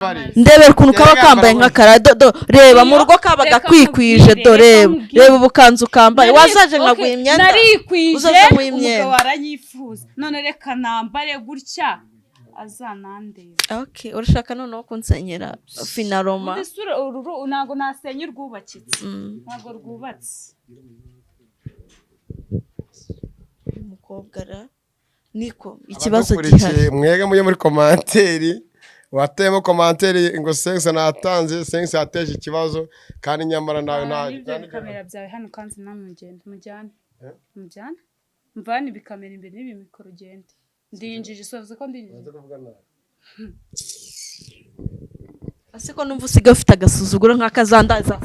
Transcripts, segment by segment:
Ndebera ukuntu kaba kambaye nk'akara do reba mu rugo kabaga Reka kwikwije nkubwire, do reka reba nkubwire. Reba ubukanzu kambaye. Wazaje Okay, nkaguha imyenda. Narikwije. Uzaze nguhe imyenda. Umugabo aranyifuza, none reka nambare gutya azanandeba. Okay, urashaka noneho kunsenyera finaroma? Ubundi isura uru ntabwo nasenya urwubakitse, ntabwo rwubatse. Umukobwa ra niko ikibazo Abadukurikiye, gihari. Mwege mujye muri commentaire, wateyemo commentaire ngo sense natanze, sense yateje ikibazo, kandi nyamara nawe nta N'ibyo bikamera byawe hano kandi namwe mugende mujyane, mujyane, mvane ibikamera imbere n'ibi mikoro ugende. Ndinjije, sovuze ko ndinjije. Ese ko numva usigaye ufite agasuzuguro nk'akazandaza?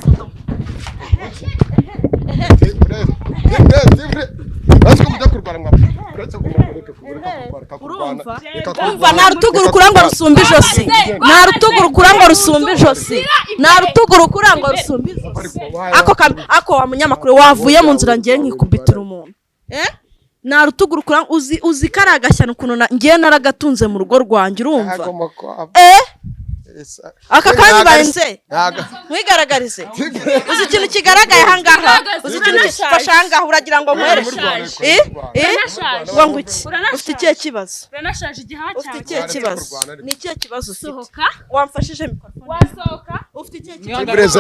Urumva? Urumva nta rutugu rukura ngo rusumbe ijosi, nta rutugu rukura ngo rusumbe ijosi, nta rutugu rukura ngo rusumbe ijosi. Ako wa munyamakuru wavuye mu nzira, ngiye nkikubitira umuntu. Nta rutugu rukura. Uzi kari agashyano ukuntu ngiye naragatunze mu rugo rwanjye, urumva? Aka kanya ubaye nkwigaragarize. Uzi ikintu kigaragaye ahangaha? Uzi ikintu gifashe ahangaha? Uragira ngo nkwereke? Uranashaje. Ngo ngo iki? Uranashaje. Ufite ikihe kibazo? Uranashaje igihaha Ufite cyawe. ikihe kibazo? Ni ikihe kibazo ufite? Sohoka. Wamfashije mikorofone? Wasohoka. Ufite ikihe kibazo?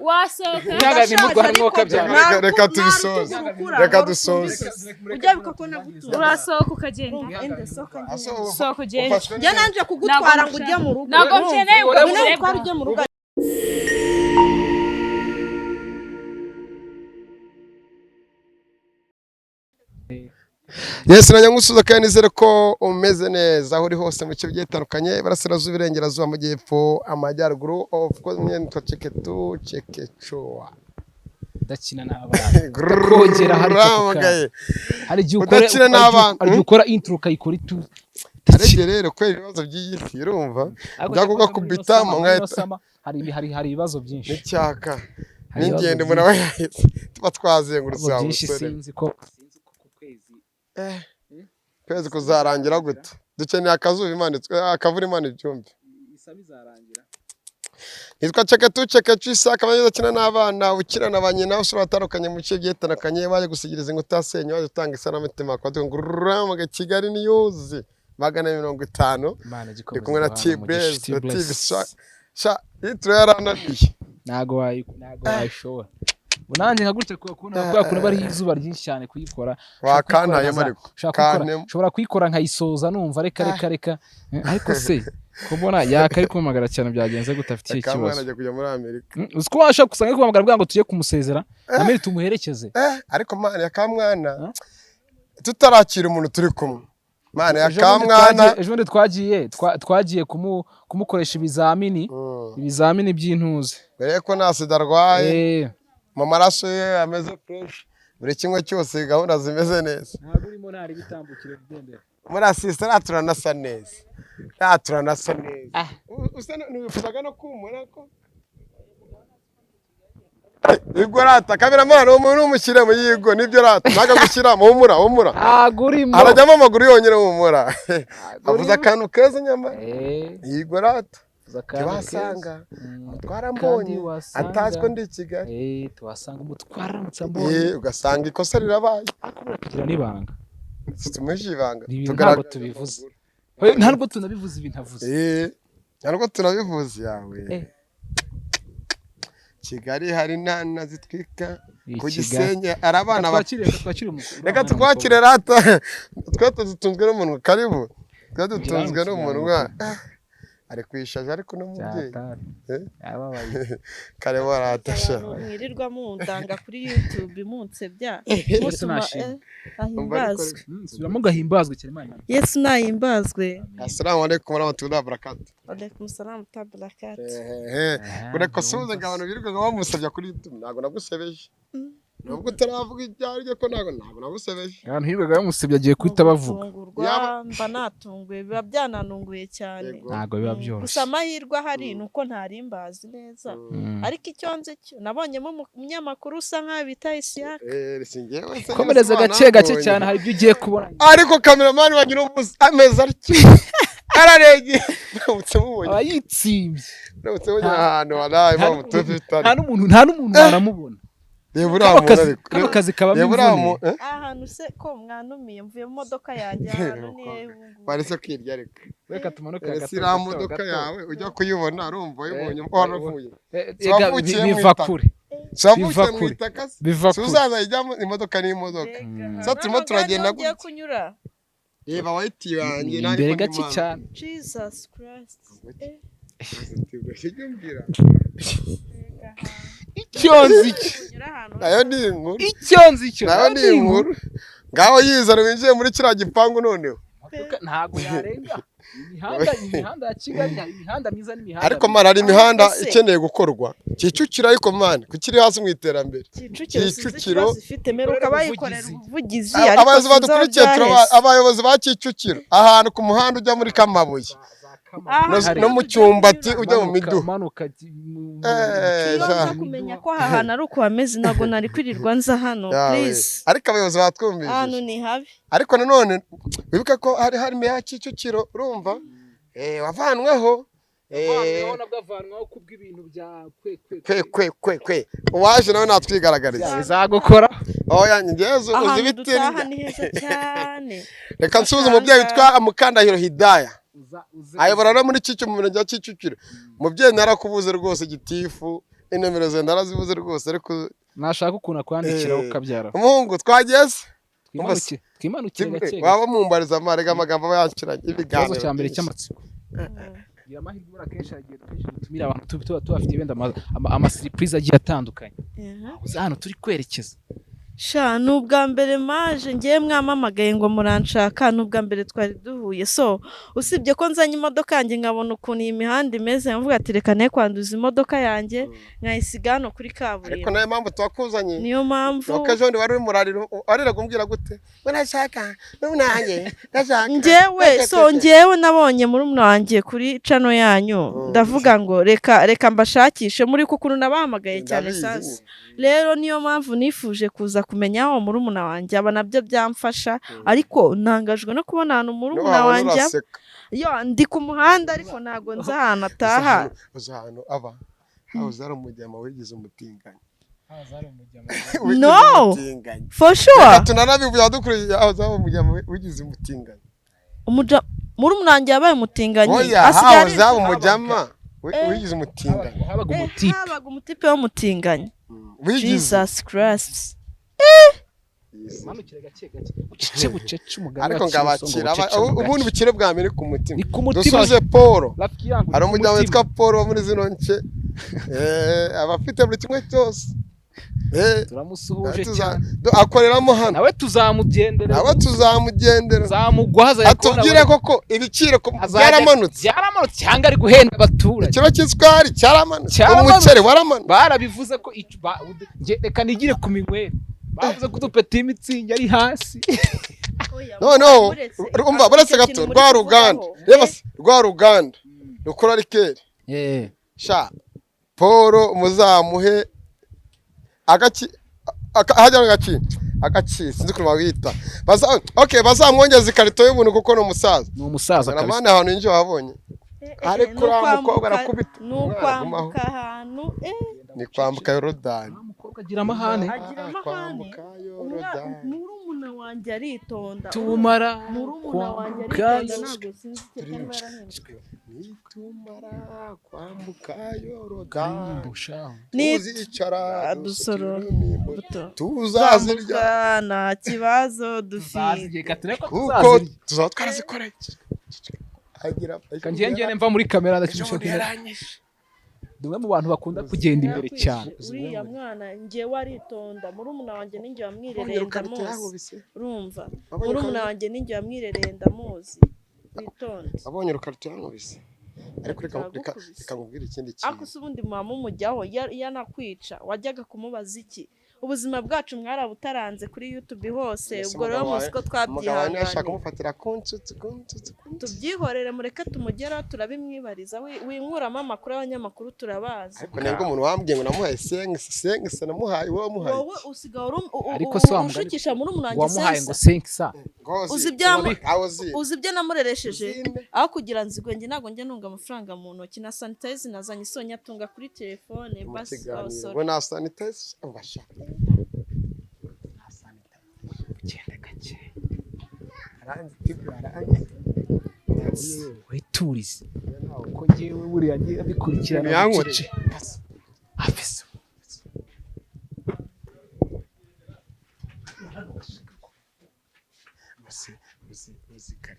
Wasohoka. Ntihagarare nimurwara umwuka byawe. Reka tubisoze. Reka dusoze. Ujya bikako nagutunze. Urasohoka ukagenda. Ende soka ngende. Sohoka ugende. Njye nanje kugutwara ngo ujye mu rugo. Ntabwo nkeneye ubwo Ngwino burere ngutware bwawe. ujye mu rugo. Yes, najya ngusuza kandi nizere ko umeze neza aho uri hose mu bice bigiye bitandukanye, iburasirazuba, iburengerazuba, amajyepfo, amajyaruguru. Of course mwe nitwa Cheketu Chekechoa. Udakina n'abana kongera hari icyo Ramagaye. Hari igihe ukora Udakina n'abana. Hari igihe ukora intro ukayikora itu. Arebye rero kubera ibibazo by'iyi si, urumva byagomba kubitamo nkahita hari ibibazo byinshi. N'icyaka Hari ibibazo n'ingendo umuntu aba yahise tuba twazengurutse Ibibazo wa byinshi musore. Sinzi ko ku kwezi Kwezi kuzarangira gute? Dukeneye akazuba, Imana akavura, Imana ibyumve. Isa bizarangira. Nitwa Cheketu Cheketu Isaka, abanyeza akina n'abana, ukina na ba nyina, usura batandukanye mu bice bigiye bitandukanye, baje gusigiriza inkuta yasenye, baje gutanga isanamutima kwa ngururamuga Kigali News 450. Imana Ndi kumwe na T-Blaze na T sha intro yarananiye. Ntago wayishobora. Ubu nanjye nka gutya kubera kuntu aba ariho izuba ryinshi cyane kuyikora. Wakantayemo ariko. Kantemo. Nshobora kuyikora nkayisoza numva reka reka reka. Ariko se ko mbona yaka ari kumpamagara cyane, byagenze gute? Afite ikihe Akamwana kibazo? ajya kujya muri Amerika. Uzi ko washaka gusanga ari kumpamagara avuga ngo tujye kumusezera namwe tumuherekeze. Ariko mana ya kamwana, tutarakira umuntu turi kumwe, mana ya Ejo bundi kamwana. Ejo bundi twagiye kumukoresha ibizamini, ibizamini by'intuze. Mbere ko nta sida arwaye, mu maraso ye ameze fresh, buri kimwe cyose gahunda zimeze neza. Ntabwo urimo ntari bitambukire bigendera. Muri asisita nta turanasa neza, nta turanasa neza. Usa ntiwifuzaga no kumura ko Yego rata kameramani, umuntu umushyire mu yigo nibyo rata ntago gushyiramo humura humura. Ntabwo urimo. Arajyamo amaguru yonyine humura, avuze akantu keza nyamara. Yigo rata. Uvuze akantu Ntiwasanga keza. Mutwara mbonye Kandi wasanga- atazi ko ndi i Kigali. Tuhasanga umutwara aramutse ambonye. Ugasanga ikosa rirabaye. Ariko buriya tugira n'ibanga. Tumuhishe ibanga. Ni ibintu Tugaragaza ntabwo tubivuze. Ntabwo tunabivuze ibintu avuze. Ntabwo tunabivuze yawe. Kigali hari intana zitwika I ku Kigali. gisenge hari abana Reka twakire umukobwa. Reka tukwakire rata, twe tuzitunzwe n'umunwa, karibu, twe dutunzwe n'umunwa. Ari kwishaje ariko n'umubyeyi. Yababaye. Karibu rata sha. Mwirirwa mundanga kuri YouTube munsebya. Yesu Mutuma, nashimwe. ahimbazwe. Subiramo gahimbazwe cyane Imana. Yesu nahimbazwe. Assalamu alaikum warahmatullahi wabarakatuh. Alaikum salam wa barakatuh. Ureka suhuza ngo abantu birirwaga bamusebya kuri YouTube, ntabwo nagusebeje nubwo utaravuga ibyo aribyo ko ntabwo nagusebeje. Abantu hirwaga bamusebye agiye guhita bavuga. Gutungurwa, mba natunguwe, biba byananunguye cyane. Yego. Ntabwo biba Gusa byoroshye. amahirwe ahari ni uko ntari mbazi neza, ariko icyo nzi cyo nabonyemo umunyamakuru usa nkaho bita Isiyaka. Si njyewe se, Komereza nyine gake gake nabonye. cyane, hari ibyo ugiye kubona. Ariko kameramani wagira umunsi ameze atyo. Araregeye. Uramutse mubonye. Aba yitsimbye. Uramutse mubonye ahantu waraye mpamvu 250 Nta ari. n'umuntu, nta n'umuntu wanamubona. Reba uriya Kano muntu kazi, ariko. kano kazi kabamo Reba uriya imvune. muntu. Eh? Ahantu se ko mwanumiye, mvuye mu modoka yanjye, ahantu ni hehe ubu ngubu? Waretse kwirya ariko. Reka tumanuke Ese gato, iriya gato, modoka gato. yawe ujya kuyibona, urumva uyibonye waravuye. Ega, Wavukiye mu biva itaka. kure. Si wavukiye Biva mu kure. itaka se? Biva Si kure. uzaza ijyamo imodoka n'imodoka. Mbega. Sa turimo Noneho turagenda niho ngiye gutya. kunyura. Reba wayiti yanjye. Ni imbere gake cyane. Jesus Christ. Icyo nzi cyo. Kunyura ahantu Nayo ni inkuru. Icyo nzi cyo. Nayo ni inkuru. Ngaho yizana winjiye muri kiriya gipangu noneho. Imodoka ntabwo yarenga. Imihanda ya Kigali, hari imihanda myiza n'imihanda Ariko mibi. man, hari imihanda Ese. ikeneye gukorwa. Kicukiro ariko man, kukiri hasi mu iterambere. Kicukiro sinzi Kicukiro. ikibazo ifite, meruka Ikorera bayikorera ubuvugizi. ubuvugizi, ariko Abayobozi sinzi aho badukurikiye, byaheze. abayobozi ba Kicukiro, ahantu ku muhanda ujya muri Kamabuye Aha Hari. no mu Cyumbati ujya mu Umanuka- miduha. umanuka Eh, Iyo ja. nza kumenya ko aha hantu ari uko hameze, ntabwo nari kwirirwa nza hano. Yawe. Please. Ariko abayobozi batwumvishije. Ahantu ni habi. Ariko nanone wibuke ko hari meya Kicukiro, urumva, wavanweho, Avanwaho nabwo, avanwaho kubw'ibintu bya kwe kwe. Kwe kwe kwe kwe, uwaje nawe natwigaragariza. Bizagukora. Oya, njyewe uzi Ahantu ibiti. dutaha ni heza cyane. Reka nsuhuze umubyeyi witwa Mukandahiro Hidaya, ayobora no muri Kicukiro, mu murenge wa Kicukiro. Umubyeyi narakubuze rwose, gitifu, inomero zawe narazibuze rwose, ariko Nashaka ukuntu akwandikira Eh. ukabyara. Umuhungu twagiye se. Twimanukire, twimanukire gake gake. Waba mumbariza amarega, amagambo aba yanciranye Ikibazo ibiganiro cya mbere byinshi. cy'amatsiko. Gira amahirwe, ubura kenshi hari igihe twinshi dutumira abantu tuba tubafitiye wenda ama surprise agiye atandukanye. Uzi ahantu turi kwerekeza? Sha, ni ubwa mbere maje ngewe, mwamamagaye ngo muranshaka, ni ubwa mbere twari duhuye. So usibye ko nzanye imodoka yanjye, nkabona ukuntu iyi mihanda imeze, nkavuga ati reka ne kwanduza imodoka yanjye, nkayisiga hano kuri Ariko kaburimbo. nayo mpamvu twakuzanye. Niyo mpamvu. Nuko ejo bundi wari urimo urarira, warira kumbwira gute ngo ndashaka n'umwanjye, ndashaka. Njyewe, so njyewe nabonye murumuna wanjye kuri channel yanyu, ndavuga ngo reka mbashakishe muri ku kuntu nabahamagaye cyane. Ndabizi. Sasa rero niyo mpamvu nifuje kuza kumenya aho murumuna wanjye aba, nabyo byamfasha, ariko ntangajwe no kubona ahantu murumuna Nuhabona wanjye aba. uraseka. Yo, ndi ku muhanda ariko ntabwo nzi ahantu ataha. Uzi ahantu aba? Hahoze hari umujyama wigize umutinganyi. No. Umutinganyi. For sure. Reka tunanabivuye dukuriye, hahoze hari umujyama wigize umutinganyi. Umuja murumuna wanjye yabaye umutinganyi? Oya. Asigaye ari Hahoze haba umujyama wigize umutinganyi. Habaga Eh, umutipe. habaga umutipe w'umutinganyi? Wigize. Jesus Christ. Manukire gake gake, bucece bucece, umugani Ariko wa Kirisito ngo ngabakira bucece mu ubundi gace. bukire bwa mbere ku mutima. Ni ku mutima. Dusubize Paul. Rafiki yangu, Hari ni ku umuryango mutima. witwa Paul wo muri zino nce, aba afite buri kimwe cyose. Turamusuhuje cyane. Akoreramo hano. Nawe tuzamugendera. Nawe tuzamugendera. Tuzamugwaza. Atubwire koko ibiciro ko byaramanutse. Byaramanutse cyangwa ari guhenda abaturage? Ikiro cy'isukari cyaramanutse? Cyaramanutse. Umuceri waramanutse? Barabivuze ko reka nigire ku minywere, bavuze ko udupeti Mützig ari hasi. Noneho umva, buretse gato, rwa ruganda, reba se, rwa ruganda rukora liqueur, sha Paul muzamuhe agaki hajya agaki, sinzi ukuntu bawita. Okay, bazamwongeza ikarito y'ubuntu kuko ni umusaza. Ni umusaza kabisa. Ramani, ahantu yinjiye wahabonye? Ariko uriya mukobwa arakubita. Ni Umwana agumaho. ukwambuka ahantu Ni kwambuka Yorodani. Wa mukobwa agira amahane. Agira amahane. Kwambuka Yorodani. Murumuna wanjye aritonda. Tumara Murumuna wanjye kwambuka. aritonda, ntabwo sinzi icyo cyaba yarahindutse. Nitumara kwambuka Yorodani, Ni tuzicara dusoroma dusorome imbuto, imbuto. tuzazirya. Zambuka nta kibazo dufite. Tuzazirya, reka turebe ko Kuko tuzazirya. tuzaba twarazikoreye. Agira Reka njye mva muri kamera, ndakinisha. Ejo bundi yaranyishe. Ni umwe mu bantu bakunda kugenda imbere cyane. Uriya mwana njyewe aritonda, murumuna wanjye ninjye wamwirereye, Wabonye urukarito ndamuzi. yankubise? Urumva, Wabonye murumuna urukarito? wanjye ninjye wamwirereye, ndamuzi, witonde. Wabonye urukarito yankubise? Ariko reka Yagukubise. reka nkubwire ikindi Ariko kintu. se ubundi muba mumujyaho, yanakwica wajyaga kumubaza iki? Ubuzima bwacu mwarabutaranze kuri YouTube hose. Ese Ubwo rero umugabo muzi ko Umugabo wawe niwe ashaka twabyihanganye. kumufatira kunsutsu kunsutsu kunsutsu. Tubyihorere, mureke tumugeraho, turabimwibariza. Winkuramo amakuru, abanyamakuru turabazi. Ariko nibwo umuntu wambwiye ngo namuhaye sengisi, sengisi namuhaye, wowe wamuhaye Wowe usigaye uri Ariko se wa mugani- ushukisha muri umunange Wamuhaye ngo sensa. senkisa. Ngozi, Uzi ibyamu- aho uzi. Uzi ibyo namureresheje? Uzime. Aho kugira nzigwe, njye ntabwo njya ntunga amafaranga mu ntoki, na sanitayizi nazanye isonya atunga kuri telefone. Mu Basi kiganiro sorry. ngo nta sanitayizi ubasha. Ugenda gake. Aranzi tibu aranzi. Witurize. Kuko njyewe buriya ngiye bikurikirana Yankoreye. bucece. Afise. Uzi uzi uzi kare.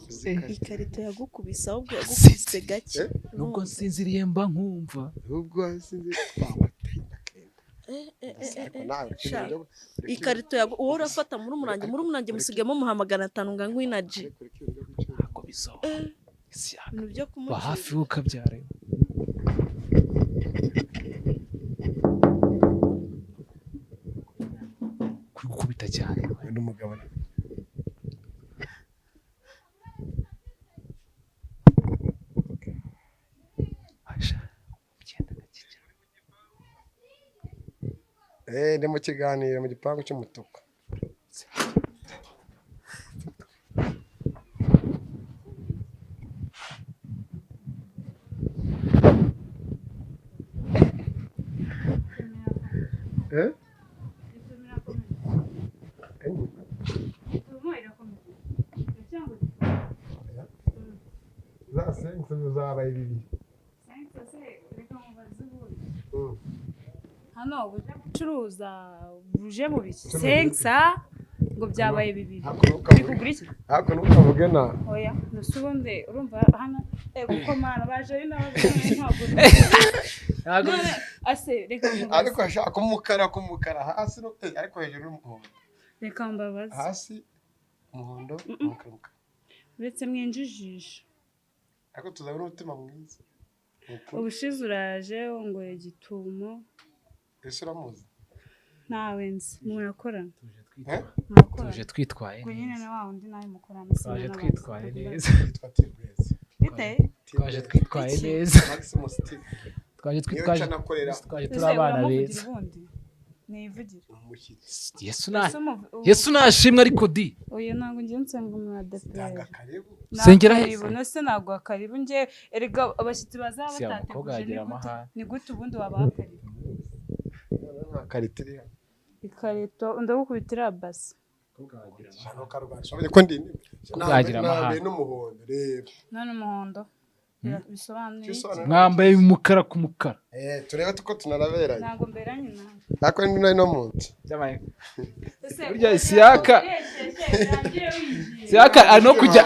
Uzi kare. Ikarito yagukubise, ahubwo yagukubise gake. Eh? Nubwo nsinziriye mba nkumva. Ubwo sinzi twamuteye ndakenda. Eh, eh, eh, eh, Ariko eh. nawe Sha. Ikarito yagu uwo urafata muri umunange, muri umunange musigemo muha 500 ngo anywe inaji. Ntabwo bizoba. Isiyaka. Ibintu byo Ba kumucira. hafi we ukabyara. Kuri gukubita cyane. N'umugabo Asha. Ugenda gake cyane. Ndi mu kiganiro mu gipangu cy'umutuku. Eh? Za sense zabaye bibiri. Hano uje gucuruza, uje mu biki? Senkisa ngo byabaye bibiri. Uri kugura iki? Ariko ntukavuge nabi. Oya, nose ubundi urumva hano kuko mana baje ari nabo ntabwo. Ntabwo None ase reka mbabaze. Ariko ashaka umukara kumukara hasi no ariko hejuru y'umuhondo. Reka mbabaze. Hasi umuhondo, umukara umukara. Uretse mwinjijisha. Ariko tuzabona umutima mwiza. Ni ukuri. Ubushize uraje wongoye gitumo. Ese uramuzi? Ntawe nzi. Murakorana. Eh? Murakorana. Tuje twitwaye Ubwo nyine neza. na wa wundi nawe mukorana. Twaje twitwaye neza. Yitwa T-Blaze. Bite? Twaje twitwaye neza. Maximus T. Twaje Niyo twitwaje. canakorera Twaje turi abana beza. Ubundi nivugire. umushyitsi. Yesu na Ese umuvu- Yesu nashimwe ariko di. Oya, ntabwo njye nsenga mu ADEPR. Tanga karibu. Sengera he? Nose ntabwo karibu njye, erega abashyitsi bazaba Si umukobwa batateguje, yagira ni gute amahane. ni gute ubundi wabaha karibu? Nta karito iri hano. Ikarito ndagukubitira basi. Hano karwasha. Urabona ko ndi Bwagira amahane. nambaye n'umuhondo reba. None umuhondo bisobanuye iki? Bisobanura- Mwambaye umukara ku mukara. Turebe tuko tunaraberanye. Ntabwo mberanye nawe. Ariko ni no munsi. Ese Burya Isiyaka uresheje birangiye winjiye. Isiyaka ari no kujya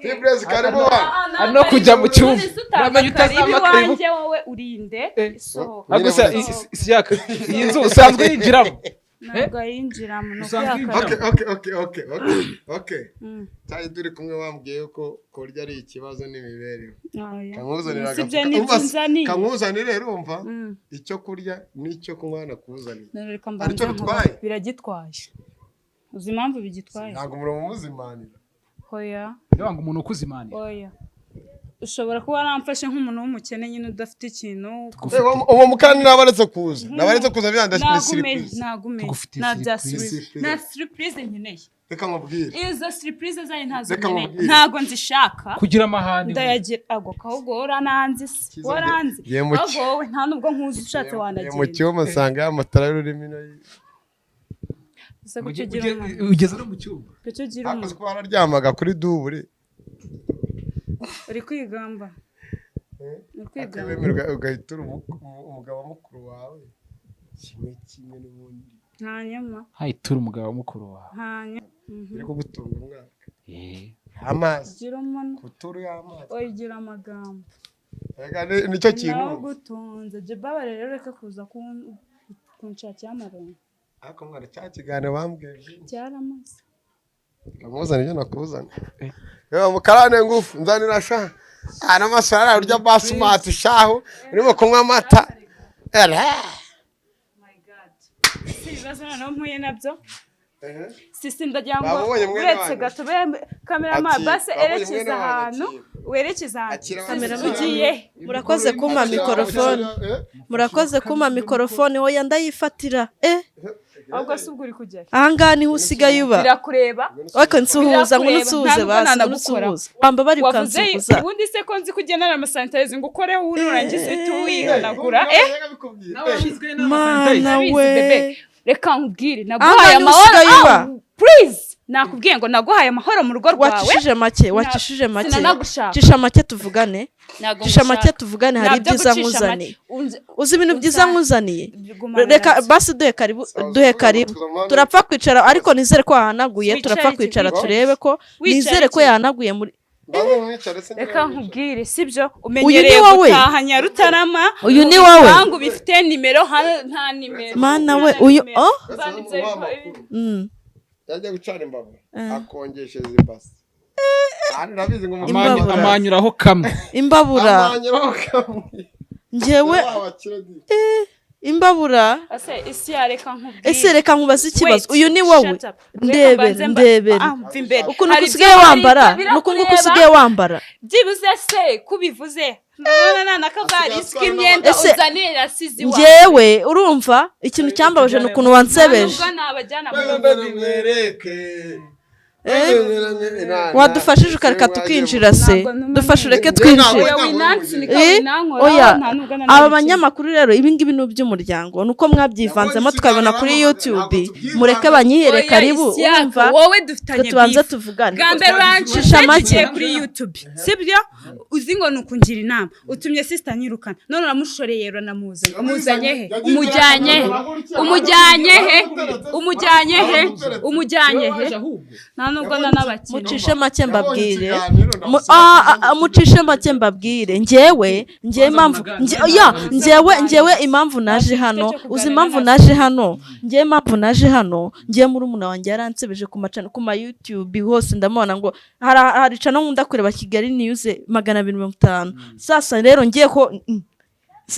T-Blaze karibu hano. ari no kujya mu cyumba. None se utanga Uramenye karibu utazama karibu. iwanjye, wowe urinde isohoka. Ariko se Isiyaka iyi nzu usanzwe yinjiramo. Ntabwo ayinjiramo ni Usanzwe ukuyaka. yinjiramo. Okay, okay, okay, okay, okay, okay. Mm. Cyari turi kumwe wambwiye ko kurya ari ikibazo n'imibereho. Oya. Kankuzanira Si ibyo agafuka. ni Umva se, nzaniye. Kankuzanire urumva? Mm. Icyo kurya n'icyo kunywa nakuzaniye. None reka Hari mbanze icyo nkubaze. bitwaye? Biragitwaye. Uzi impamvu bigitwaye? Ntabwo umurongo umuzimanira. Oya, Ndabanga umuntu ukuzimanira. oya. Ushobora kuba waramfashe nk'umuntu w'umukene nyine udafite ikintu. Uwo mukarani nabaretse kuza. Nabaretse kuza byanda ni Nagumenye, surprise. nagumenye. Tugufitiye Nta bya surprise. surprise. Nta surprise nkeneye. Reka nkubwire. Izo surprise zanyu ntazo Reka nkeneye. nkubwire. Ntago nzishaka. Kugira amahane. Ndayagira ago ahubwo wowe urananzi se. Cyiza Waranzi. ngiye mu Ahubwo wowe nta nubwo nkuzi, ushatse Ngiye mu wanagenda. cyumba nsanga amatara y'ururimi no Ese kuki ugira umunwa? Ugeze no mu cyumba. Kuki ugira Hakoze umunwa? ko wararyamaga kuri dubure. Uri kwigamba. Uri kwigamba. Akabemerwa ugahita uri umugabo mukuru wawe. Kimwe kimwe n'ubundi. Hanyuma, Hayitura umugabo mukuru wawe. hanyuma. Iri kugutunga umwaka. Eh. Amazi. Gira umunwa. Kuturu y'amazi. Oya, gira amagambo. Reka nicyo kintu. Nawe ugutunze. Jye babare rero reka kuza kunshakira amaronko. Ariko mwana cya kiganiro bambwiye byinshi. Cyaramaze. Kamuzana ibyo nakuzana. Yewe mukarane ngufu nzanira sha. Ana masara urya basmati shaho urimo kunywa amata. Era. Ibibazo noneho mpuye nabyo. Sisi, ndagira ngo Babonye mwene uretse wanyu. gato kamerama Ati, base babonye erekeza mwene wanyu, ahantu ati, werekeza ahantu. Akira Sisi, Kameramani. ugiye he? Murakoze kumpa mikorofone, murakoze kumpa mikorofone. Oya, ndayifatira Ahubwo si ubwo uri kujyayo? Ahangaha niho usigaye uba. Birakureba. Ariko nsuhuza ngo Birakureba, nusuhuze nta nubwo basi ngo nanagukora. nusuhuze wamba bari Wavuze ukansuhuza. ubundi se ko nzi ko ugendana amasanitayizi ngo ukoreho nurangiza uhite wihanagura? Mana Urabizi, we. bebe, reka nkubwire, Aha naguhaye niho amahoro. usigaye uba. Ah, please, nakubwiye ngo naguhaye amahoro mu rugo rwawe. Wacishije make, wacishije make. Sinanagushaka. Cisha make tuvugane. Ntabwo Cisha make ngushaka. tuvugane, hari Ntabyo ibyiza gucisha make. nkuzaniye. Uzi ibintu byiza nkuzaniye? Gumana Reka nabyo. basi duhe karibu, duhe karibu. Turapfa kwicara, ariko nizere ko wahanaguye. Wicare Turapfa iki? kwicara Wicare. turebe ko Wicare nizere ko iki? yahanaguye muri Reka nkubwire, sibyo? Uyu ni Umenyereye wowe? gutaha Nyarutarama. Uyu ni wowe? Ibipangu bifite nimero, hano nta nimero. Mana we, Nta uyu nimero. oh. Banditse Yajya gucana imbabura akongeshereza ibasi hano, urabizi ngo Imbabura. Amanyuraho kamwe. Imbabura. Amanyuraho kamwe. Njyewe imbabura. Ase isi ya, reka nkubwire. Ese reka nkubaze ikibazo. Wait, Uyu ni wowe? shut up. Reka Ndebere, mbanze ndebere. Ah, mva imbere. Ukuntu Hari usigaye ibyo wambara birakureba. nuko nguko usigaye wambara. Byibuze se kubivuze, ndabona nta n'akavarisi k'imyenda Ese- uzaniye yasize iwawe. Njyewe urumva ikintu cyambabaje ni ukuntu wansebeje. Nubwo nabajyana mu Mwereke. Wadufashije ukareka tukinjira se? Ntabwo numa Dufashe ureke Njye twinjire. Oya, winansunika, winankoraho, Oya, nta nubwo aba nanabikina. banyamakuru rero, ibi ngibi ni iby'umuryango, ni uko mwabyivanzemo tukabona kuri YouTube. Mureke banyihere Oya, karibu. Isiyaka, Urumva, wowe twe dufitanye tubanze beef. tuvugane. Bwa mbere uranshije Cisha make. tugiye kuri YouTube, sibyo? Uzi ngo ni ukungira inama, utumye sister anyirukana, none uramushoreye, uranamuzanye. Umuzanye he? Umujyanye he? Umujyanye he? Umujyanye he? Umujyanye he? Nta nubwo nanabakina. Mucishe make mbabwire. Mucishe make mbabwire. Njyewe impamvu ya njyewe impamvu naje hano, uzi impamvu naje hano? Njyewe impamvu naje hano, njyewe murumuna wanjye yaransebeje ku macana, ku ma YouTube hose ndamubona ngo hari channel nkunda kureba, Kigali News 250. Sasa rero ngiye ko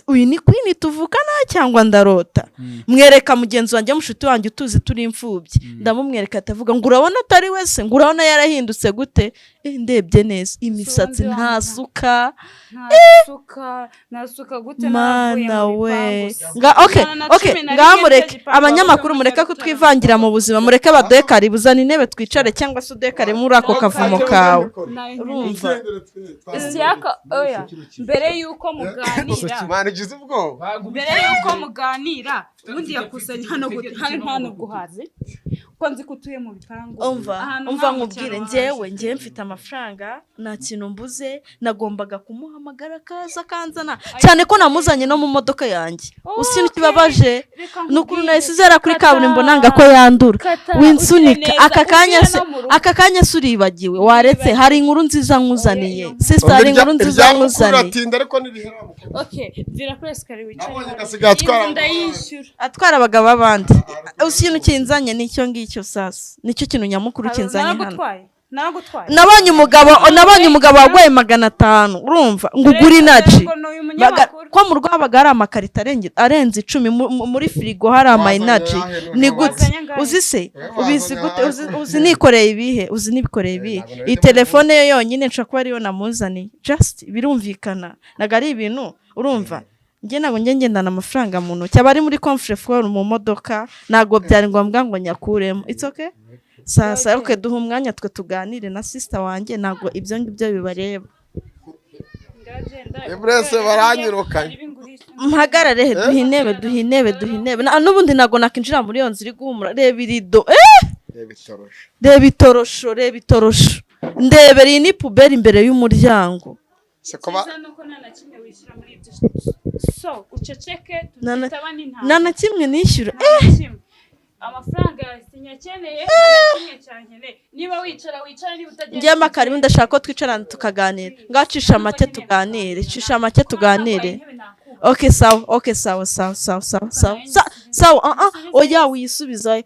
uyu ni Queen tuvukana cyangwa ndarota? Mwereka mugenzi wanjye, mushuti wanjye utuzi turi imfubyi, ndamumwereka, atavuga ngo urabona atari wese, ngo urabona yarahindutse gute? Ndebye neza imisatsi, Ubundi ntasuka. Ntasuka, ntasuka gute? Mana Naravuye mu we. bipangu se. Nga okay. Ijana na Okay. cumi na Ngaha rimwe mureke nicyo gipangu abanyamakuru, wabuze mureke muri kutwivangira mu buzima, mureke baduhe karibu. Zana intebe twicare, cyangwa se uduhe karibu muri ako kavumo kawe. Nayo Urumva? Isiyaka, oya, mbere y'uko muganira, Mwana, ugize ubwoba. mbere y'uko muganira, ubundi yakusanya hano gute? Hano nta nubwo uhazi, ko nzi ko utuye mu bipangu. Umva, Ahantu umva nk'aho mu nkubwire. cyaro. Njyewe mfite amafaranga, nta kintu mbuze. Nagombaga kumuhamagara akaza akanzana, cyane ko namuzanye no mu modoka yanjye. Usi ikintu kibabaje Reka ni ukuntu nkubwire. nahise izera kuri Kata, kaburimbo nanga ko yandura. kata, Winsunika. ushyire neza, Aka kanya ushyire se no mu rugo. aka kanya se uribagiwe? Waretse, hari inkuru nziza nkuzaniye. Oya, iyo Sister, hari inkuru nziza nkuzaniye. Uratinda ariko nirihera. Okay, vira kuri escalier wicare. Nabonye Hano. gasigaye atwara Iyi nzu ndayishyura. Atwara abagabo b'abandi. Usi ikintu kinzanye nicyo ngicyo sasa, nicyo kintu nyamukuru kinzanye hano. Naragutwaye, naragutwaye. Nabonye umugabo waguhaye 500, urumva, ngo ugure inaji. Ngo ni uyu munyamakuru. Ko mu rugo habaga hari amakarito arenze 10, muri firigo hari ama Wazanye inaji. ayahe noneho? Ni gute? Wazanye angahe? Uzi se? Ubizi Wazanye gute? ayahe? Uzi nikoreye ibihe? Uzi nibikoreye ibihe? Ntabwo nari Iyi ndimo. telefone ye yonyine nshobora kuba ariyo namuzaniye. Just birumvikana, ntabwo ari ibintu. Urumva, njye ntabwo njye ngendana amafaranga mu ntoki, aba ari muri coffre-fort mu modoka, ntabwo byari ngombwa ngo nyakuremo. It's okay. Sasa okay, duha umwanya twe tuganire na sister wanjye, ntabwo ibyo ngibyo bibareba. Iburese baranyirukanye. Mpagarare he? Duha intebe, duha intebe, duha intebe. N'ubundi ntabwo nakinjira muri iyo nzu iri guhumura. Reba irido. Reba itorosho. Reba itorosho, reba itorosho, ndebera iyi ni poubelle imbere y'umuryango. Se kuba Icyiza ni uko nta na kimwe wishyura muri ibyo, so uceceke. Tutaba n'intama. Nta na kimwe nishyura. Nta na kimwe. Amafaranga yawe sinyakeneye, nta na kimwe cyankeneye. Niba wicara, wicara, niba utagenda Njyewe amakaribu, ndashaka ko twicarana tukaganira. Ngacisha make tuganire, cisha make tuganire. Okay, sawa. Okay, sawa, sawa, sawa, sawa, sawa, sawa. Ah ah, oya, wiyisubizayo.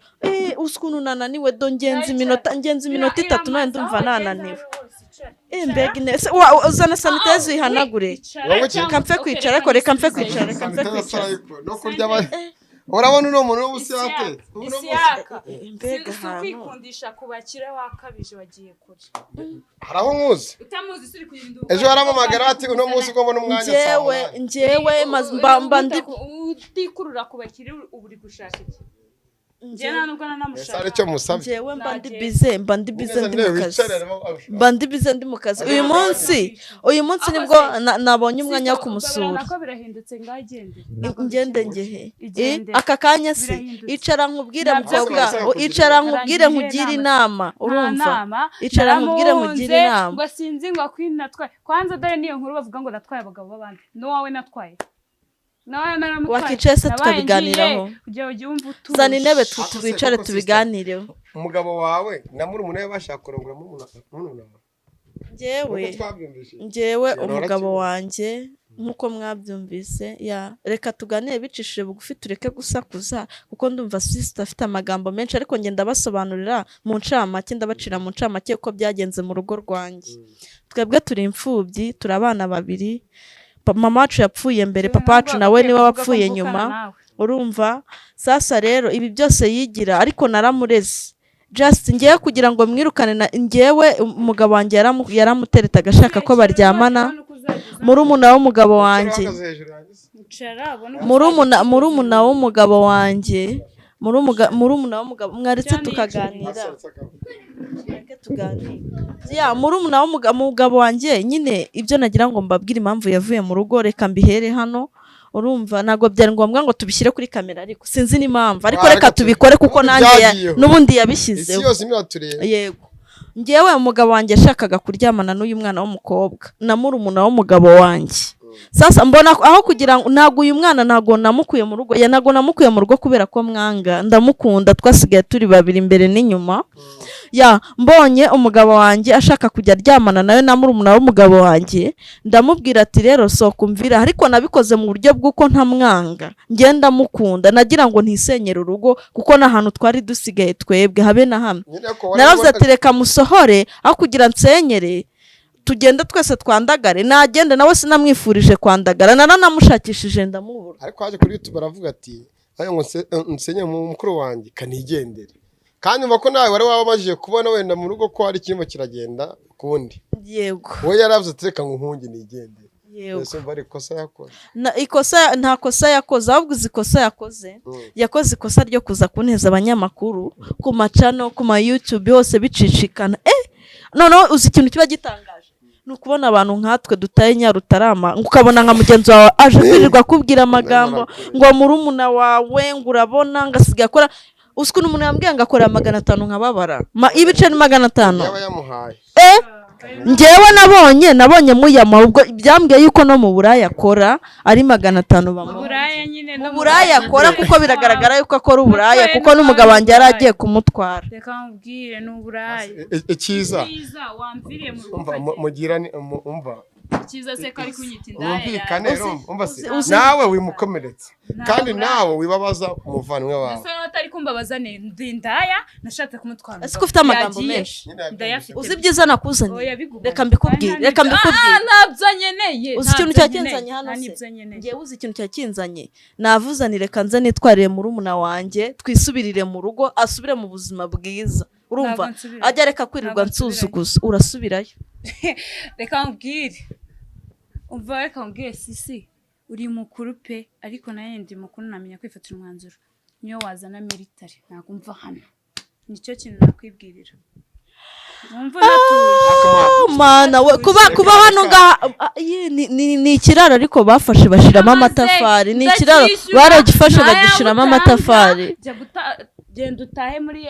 Uzi ukuntu nananiwe do? Ngenza iminota 3 none ndumva nananiwe. Mbega intebe se, uzana sanitayiza uyihanagure. Wowe iki? Reka mpfe kwicara, ariko reka mpfe kwicara, reka mpfe Sanitayiza kwicara. arayikora. No kurya Urabona uno muntu w'ubusi yatetse. Uno munsi- Isiyaka, Mbega si ahantu. ukwikundisha ku bakire, wakabije, wagiye kure. Hari aho nkuzi. Utamuzi se uri kurinda? Ejo yaramamagara ati uno munsi ugomba n'umwanya saa Njyewe 8. Njyewe mba ndi Utikurura ku bakire, ubu uri gushaka iki? Njye nta nubwo Ese nanamushaka. hari icyo musabye? Njyewe mba ndi Nagenda. bize, mba ndi bize, ndi mu kazi. Wicare rero. Mba ndi bize, ndi mu kazi. Uyu munsi nibwo nabonye umwanya wo kumusura. Nako birahindutse, ngaho igendere. Ngende ngehe? Igendere. Aka kanya se? Birahindutse. Icara nkubwire, Ntabyo mukobwa. kugira. Icara nkubwire, Arangije nkugire inama. inama. Nta Urumva? nama. Icara nkubwire, nkugire Naramuhunze, inama. ngo sinzi ngo akwini natwaye. Kwanza dore niyo nkuru bavuga ngo natwaye abagabo b'abandi, n'uwawe natwaye, nawe naramutwaye. Wakicaye se Nabaye tukabiganiraho? ngiye kugira ngo ujye wumva utuje. Zana intebe Ako se twicare koko, tubiganireho. Umugabo wawe na murumuna we bashaka kurongora murumuna wawe. Njyewe Uko twabyumvise. Njyewe Ibintu umugabo warakibonye. wanjye, nk'uko mwabyumvise, ya reka tuganire bicishije bugufi, tureke gusakuza, kuko ndumva sister afite amagambo menshi, ariko ngenda basobanurira mu ncamake, ndabacira mu ncamake uko byagenze mu rugo rwanjye. Twebwe turi imfubyi, turi abana babiri. Mama wacu yapfuye mbere, papa wacu nawe niwe wapfuye nyuma. Urumva sasa rero ibi byose yigira, ariko naramureze. Just ngewe kugira ngo mwirukane na ngewe umugabo wanjye yaramuteretaga ashaka ko baryamana, murumuna w'umugabo wanjye. Uhagaze hejuru yanjye se. Murumuna w'umugabo wanjye, murumuna w'umugabo, mwaretse tukaganira? Aserutse akaba. Mureke tuganire. Ya murumuna w'umugabo wanjye nyine, ibyo nagira ngo mbabwire impamvu yavuye mu rugo, reka mbihere hano. Urumva ntabwo byari ngombwa ngo tubishyire kuri kamera, ariko sinzi n'impamvu, ariko Ah, reka reka tubikore kuko ubundi nanjye byagiyeho. n'ubundi Isi yabishyizeho. yose imwe iratureba. Yego, ngewe umugabo wanjye yashakaga kuryamana n'uyu mwana w'umukobwa na murumuna w'umugabo wanjye. Sasa mbona aho kugira ngo, ntabwo uyu mwana, ntabwo namukuye mu rugo, ya ntabwo namukuye mu rugo kubera ko mwanga, ndamukunda, twasigaye turi babiri imbere n'inyuma. Ya mbonye umugabo wanjye ashaka kujya aryamana nawe na murumuna w'umugabo wanjye, ndamubwira ati rero sohoka umvira. Ariko nabikoze mu buryo bw'uko ntamwanga, ngenda ndamukunda, nagira ngo ntisenyere urugo, kuko n'ahantu twari dusigaye twebwe habe na hamwe. Nyine ko wari Naravuze ati reka musohore, aho kugira nsenyere, tugenda twese twandagare. Nagenda nawe sinamwifurije kwandagara, naranamushakishije ndamubura. Ariko haje kuri YouTube aravuga ati ayo ngo nsenye mu mukuru wanjye kanigendere, kandi umva ko nawe wari wabamajije kubona wenda mu rugo ko hari ikirimo kiragenda ukundi. Yego. We yaravuze ati reka ngo nkunge nigendere. Yego. Ese umva ari ikosa yakoze? Ikosa, nta kosa yakoze, ahubwo uzi ikosa yakoze? Yakoze ikosa ryo kuza kunteza abanyamakuru ku macano, ku ma YouTube hose bicicikana. Noneho uzi ikintu kiba gitangaje? Ni ukubona abantu nkatwe dutaye Nyarutarama, ngo ukabona nka mugenzi wawe aje kwirirwa akubwira amagambo ngo murumuna wawe, ngo urabona ngo asigaye akora. Uzi ukuntu umuntu yambwiye ngo akorera 500, nkababara? Ibice ni 500. Yaba yamuhaye. Njyewe nabonye muyama, ubwo byambwiye yuko no mu Buraya akora ari 500 bamuha. Buraya nyine no Mu Buraya akora, kuko biragaragara yuko akora uburaya, kuko n'umugabo wanjye yari agiye kumutwara. Reka nkubwire, ni uburaya. Icyiza Icyiza wamviriye mu rugo umva ukagenda. Mugirane umva. Icyiza se ko ari kunyita indaya? Mwumvikane Yawe. rero, umva se, nawe nawe wimukomeretse kandi nawe wibabaza umuvandimwe wawe. Ese nawe atari kumbabaza, ni ndi indaya nashatse kumutwara. Ese ko ufite amagambo Yagiye. menshi? Nyine yabyumvise. Ndayafite. Uzi ibyiza nakuzaniye? Oya, bigumane. Reka mbikubwire, Kandi reka nta n'ibyo- mbikubwire. Ah, ntabyo nkeneye. Uzi ikintu ntabyo cyakinzanye nkeneye, hano nta se? n'ibyo nkeneye. Ngewe uzi ikintu cyakinzanye? Navuze ni reka nze nitwarire murumuna wanjye, twisubirire mu rugo, asubire mu buzima bwiza. Urumva? Ntabwo nsubirayo. Ajya areka kwirirwa Ntabwo nsubirayo. nsuzuguza. Urasubirayo. Reka nkubwire, umva, reka nkubwire sisi, uri mukuru pe, ariko nawe ndi mukuru, namenya kwifatira umwanzuro. Niyo wazana military ntabwo mva hano, nicyo kintu nakwibwirira. Wumva unatuje. Mana we, kuba hano ngaha, ah, ni ikiraro, ariko bafashe bashiramo Maze amatafari. Ni ikiraro ndacyishyura, baragifashe bagishiramo ntayamutanga, amatafari. Jya genda utahe muri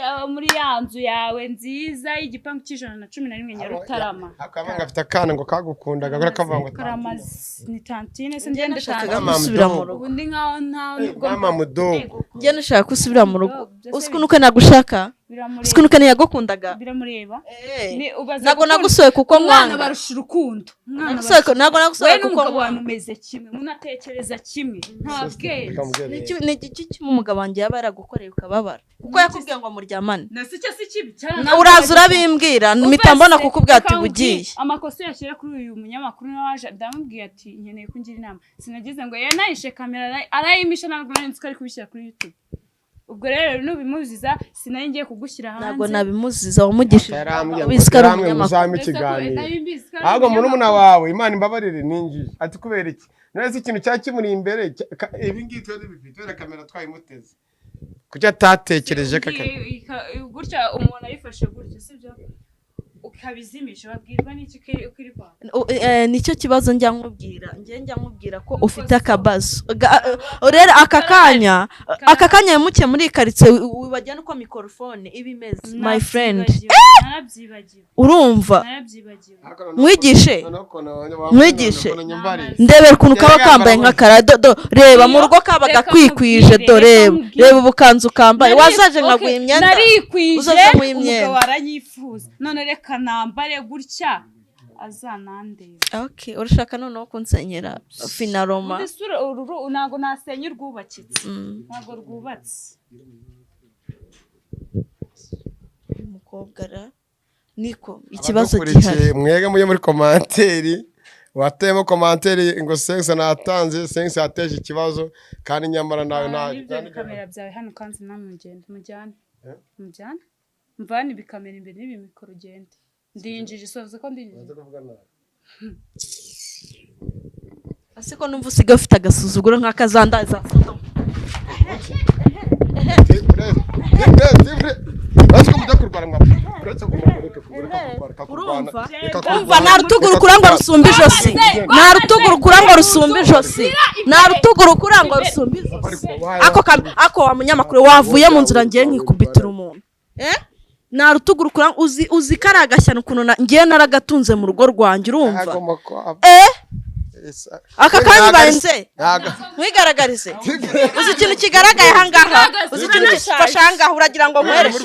ya nzu yawe nziza y'igipangu cy'111 Nyarutarama. Akaba afite akana ngo kagukundaga kavuga ngo Karamazi ni tantine se? Ngende Nashakaga tantine. Mama gusubira mu mudogo. rugo. Ubu ndi nkaho ntawe mama mudogo. Njye nashaka gusubira mu rugo. Ibyo se Uzi ukuntu Ken agushaka? Uzi biramureba. ukuntu Ken yagukundaga? Biramureba. Eh. Ni ubaza Ntabwo gukunda- nagusohoye kuko Umwana nkwanga. barusha urukundo. Umwana Nagusohoye barusha- ntabwo nagusohoye Wowe kuko n'umugabo wawe nkwanga. mumeze kimwe, munatekereza kimwe, nta bwenge. Reka mubwire. Ni iki kimwe umugabo wanjye yaba yaragukoreye ukababara? Kuko yakubwiye ngo muryamane. Na si cyo si kibi cyane. Uraza urabimbwira, mpita mbona kukubwira ati bugiye. Amakosa yashyira kuri uyu munyamakuru nawe waje, ndamubwiye ati nkeneye kungira inama, sinagize ngo yanayishe kamera arayimisha, ntabwo nari nzi ko ari kubishyira kuri YouTube. Ubwo rero nubimuziza sinari ngiye kugushyira hanze. Ntabwo nabimuziza, wamugishije Yarambwiye ngo ubizi ko ari yarambwiye ngo umunyamakuru. uzampe Uretse ko ikiganiro. nari mbizi ko ari Ahubwo murumuna umunyamakuru. wawe, Imana imbabarire, ninjiye ati kubera iki? None se ikintu cyari kimuri imbere ibi ngibi twari dufite wenda kamera twayimuteze, kuki atatekereje kaka? Gutya umuntu ayifashe gutya, sibyo, ukabizimisha, babwirwa n'iki ko iri kwaka? Nicyo kibazo njya nkubwira, njya nkubwira ko ufite akabazo. Rero aka kanya wimukiye muri iyi karitsiye, wibagirwa uko mikorofone iba imeze, my friend. Narabyibagiwe. Urumva? Narabyibagiwe. Mwigishe. Mwigishe. Mwigishe. Ndebera ukuntu kaba Yari kambaye yambara nk'akara reba mu rugo kabaga Reka kwikwije nkubwire, do reka reba nkubwire. Reba ubukanzu kambaye. Wazaje nkaguha Okay, imyenda. Narikwije. Uzaze nguhe imyenda. Umugabo aranyifuza, none reka nambare gutya azanandeba. Okay, urashaka noneho kunsenyera finaroma? Ubundi isura uru ntabwo nasenya urwubakitse, ntabwo rwubatse. Uyu mukobwa ra niko ikibazo gihari. Mwege mujye muri commentaire, wateyemo commentaire ngo Sense natanze, Sense yateje ikibazo, kandi nyamara nawe nta N'ibyo bikamera byawe hano kandi namwe mugende mujyane, mujyane, mvane ibikamera imbere n'ibimikoro ugende. Ndinjije, soza ko ndinjije. Ese ko numva usigaye ufite agasuzuguro nk'akazandaza? Urumva? Umva, nta rutugu rukura ngo rusumbe ijosi, nta rutugu rukura ngo rusumbe ijosi, nta rutugu rukura ngo rusumbe ijosi. Ako wa munyamakuru wavuye mu nzira, ngiye nkikubitira umuntu. Eh, nta rutugu rukura. Uzi ko ari agashyano ukuntu ngiye naragatunze mu rugo rwanjye, urumva? Eh, aka kanya ubaye nkwigaragarize. Uzi ikintu kigaragaye ahangaha? Uzi ikintu gifashe ahangaha? Uragira ngo nkwereke?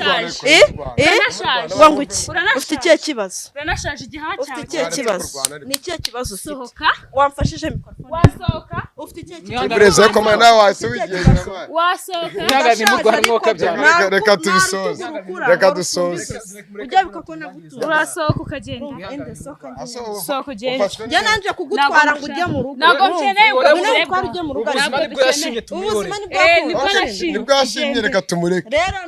Eh eh, Uranashaje. Ngo iki? Uranashaje. Ufite ikihe kibazo? Uranashaje igihaha Ufite cyawe. ikihe kibazo? Ni ikihe kibazo ufite? Sohoka. Wamfashije mikorofone? Wasohoka. Ufite ikihe kibazo? Bureze ko nawe wahise wigenza. Wasohoka. Ntabwo bimugwa mwuka byaba. Reka tubisoze. Reka dusoze. Ujya bika ko nagutunze. Urasohoka ukagenda. Ende soka njye. Sohoka ugende. Njye nanje kugutwara ngo ujye mu rugo. Ntabwo nkeneye ubwo Ngwino buzima. ngutware ujye mu rugo. Ubuzima nibwo yashimye, tumwihorere. Ubuzima nibwo Eh, nibwo yakunze. nashimye. Nibwo yashimye, reka tumureke. Rero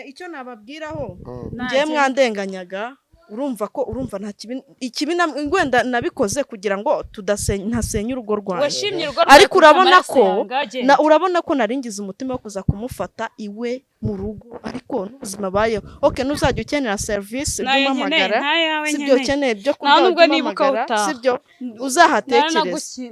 icyo nababwiraho, njye mwandenganyaga, urumva ko urumva nta kibi, ikibi wenda nabikoze kugira ngo tudasenya, ntasenya urugo rwanjye. Washimye urugo rwawe Ariko urabona amaraso ko yawe, agenda. na urabona ko naringize umutima wo kuza kumufata iwe mu rugo, ariko n'ubuzima abayeho. Okay, nuzajya ukenera serivisi ujye Ntayo nkeneye, umpamagara. ntayawe Sibyo? nkeneye. Ukeneye ibyo Nta kurya nubwo ujye nibuka umpamagara. utaha. Sibyo? Uzahatekereze.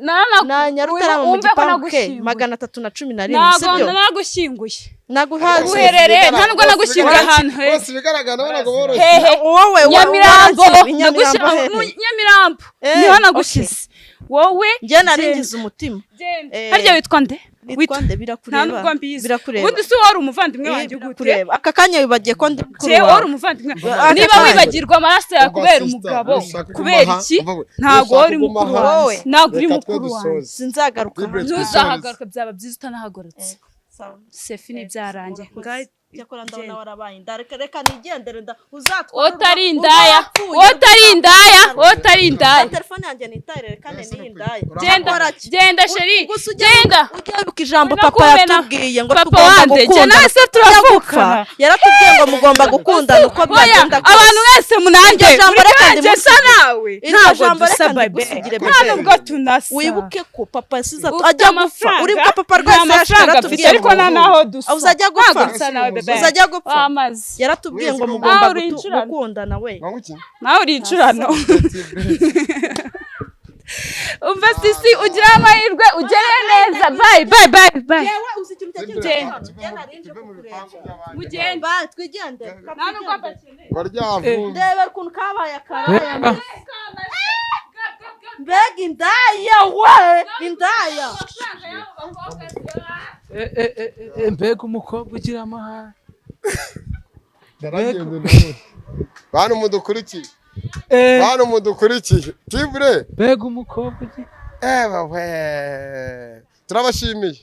Na Nyarutarama mu Wumve ko gipangu ke nagushyinguye. 311. Ntabwo Sibyo? nagushyinguye. Naguhaze. Uherereye, nta nubwo nagushyinguye ahantu heza. Bose ibigaragara nabo boroshye. Hehe? Wowe Nyamirambo. Nyamirambo Nagushyira hehe? mu Nyamirambo. Eh, Niho nagushyize wowe. Njye naringize umutima. Genda. Eh, Harya witwa nde? Nitwa nde? Nta Birakureba. nubwo mbizi. Birakureba. Ubundi si wari umuvandimwe Eh, wanjye gute? birakureba. Aka kanya wibagiye ko ndi mukuru Jewe wawe. wari umuvandimwe. Aka Niba kanya. wibagirwa amaraso yawe Ubwo kubera sister, umugabo, nushaka kubera kumaha, iki? nushaka Ntabwo wari kumaha, mukuru wanjye, Wowe. ntabwo uri reka twe mukuru wanjye. dusoze. Sinzagaruka Libre hano. Ntuzahagaruka, byaba byiza utanahagurutse. Sawa. Sefi ntibyarangiye. Urakoze. Cyakora ndabona warabaye indaya. Reka reka nigendere nda uzatwara Utari indaya. uzapfuye, Utari indaya, utari indaya. Na telefone yanjye nitahire, reka n'iyi ndaya. Genda. Akora ki? Genda chérie. Gusa ujye Genda. ujye wibuka ijambo Urimo papa kumena. yatubwiye ngo Papa tugomba wande, jye gukundana. nawe se turavukana? Yaratubwiye ngo mugomba gukundana uko Oya, byagenda kose. abantu mwese munange. Iryo jambo Muri reka kanjye ndimusigire. sa nawe Iryo ntabwo jambo dusa reka babe, ndigusigire, nta bebe. nubwo tunasa. Wibuke ko papa yasize Ufite ajya gupfa. amafaranga, Uribuka papa nta rwose yaje mafaranga mfite, yaratubwiye ariko ngo nta naho dusa. Uzajya gupfa. Ntabwo dusa nawe bebe. Uzajya gupfa. Wamaze. Yaratubwiye ngo Mwese mugomba Nawe uri incurano. gukundana we. Ngo iki? Nawe uri incurano. Umva sisi, ugire amahirwe, ugere neza. Bye bye bye bye. Yewe, uzi ikintu cya Genda. Nje kukureba. Mugende. Bye, twigendere. Nta nubwo mbakeneye. Ngo ryavumbi. Ndebe ukuntu kabaye akaraya mbese. Mbega indaya we, indaya. Amafaranga y'abo bakobwa. Eh, eh, eh, eh, mbega umukobwa ugira amahane. Naragenda ndabona. Bantu mudukurikiye, Eh, bantu mudukurikiye, tibure. Mbega umukobwa ugira Ewe we, turabashimiye.